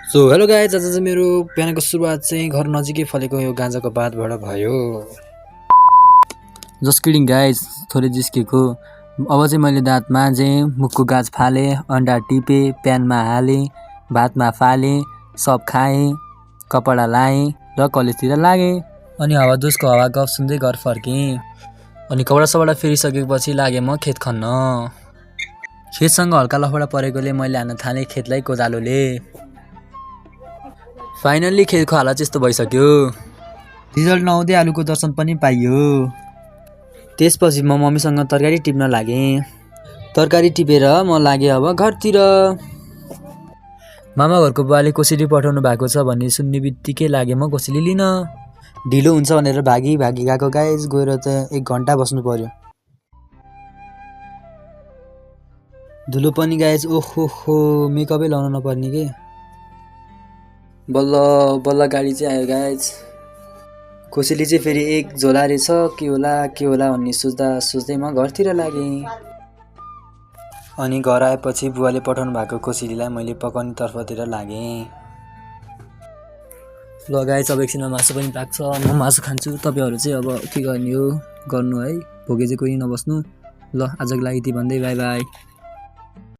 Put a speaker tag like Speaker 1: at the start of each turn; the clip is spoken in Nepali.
Speaker 1: सो हेलो गाइज, आज चाहिँ मेरो बिहानको सुरुवात चाहिँ घर नजिकै फलेको यो गाँजाको बातबाट भयो। जस्ट किडिङ गाइज, थोरै जिस्केको। अब चाहिँ मैले दाँत माझेँ, मुखको गाज फालेँ, अन्डा टिपेँ, प्यानमा हालेँ, भातमा फालेँ, सब खाएँ, कपडा लाएँ र कलेजतिर लागेँ। अनि हावाजोसको हावा गफ सुन्दै घर फर्केँ। अनि कपडा सपडा फेरिसकेपछि लागेँ म खेत खन्न। खेतसँग हल्का लफडा परेकोले मैले हान्न थालेँ खेतलाई कोदालोले। फाइनल्ली खेतको हालत यस्तो भइसक्यो। रिजल्ट नआउँदै आलुको दर्शन पनि पाइयो। त्यसपछि म मम्मीसँग तरकारी टिप्न लागेँ। तरकारी टिपेर म लागेँ अब घरतिर। मामा घरको बुवाले कोसेली पठाउनु भएको छ भन्ने सुन्ने बित्तिकै लागेँ म कोसेली लिन। ढिलो हुन्छ भनेर भागी गएको गाइज, गएर त 1 घन्टा बस्नु पर्यो। धुलो पनि गाइज, ओहो मेकअपै लाउन नपर्ने के। बल्ल बल्ल गाडी चाहिँ आयो गाइज। कोसेली चाहिँ फेरि 1 झोला रहेछ, के होला भन्ने सोच्दै म घरतिर लागेँ। अनि घर आएपछि बुवाले पठाउनु भएको कोसेलीलाई मैले पकाउने तर्फतिर लागेँ। ल गाइज, अब एकछिनमा मासु पनि पाक्छ, म मासु खान्छु। तपाईँहरू चाहिँ अब के गर्ने हो गर्नु है, भोगे चाहिँ कोही नबस्नु। ल आजको लागि यति भन्दै बाई बाई।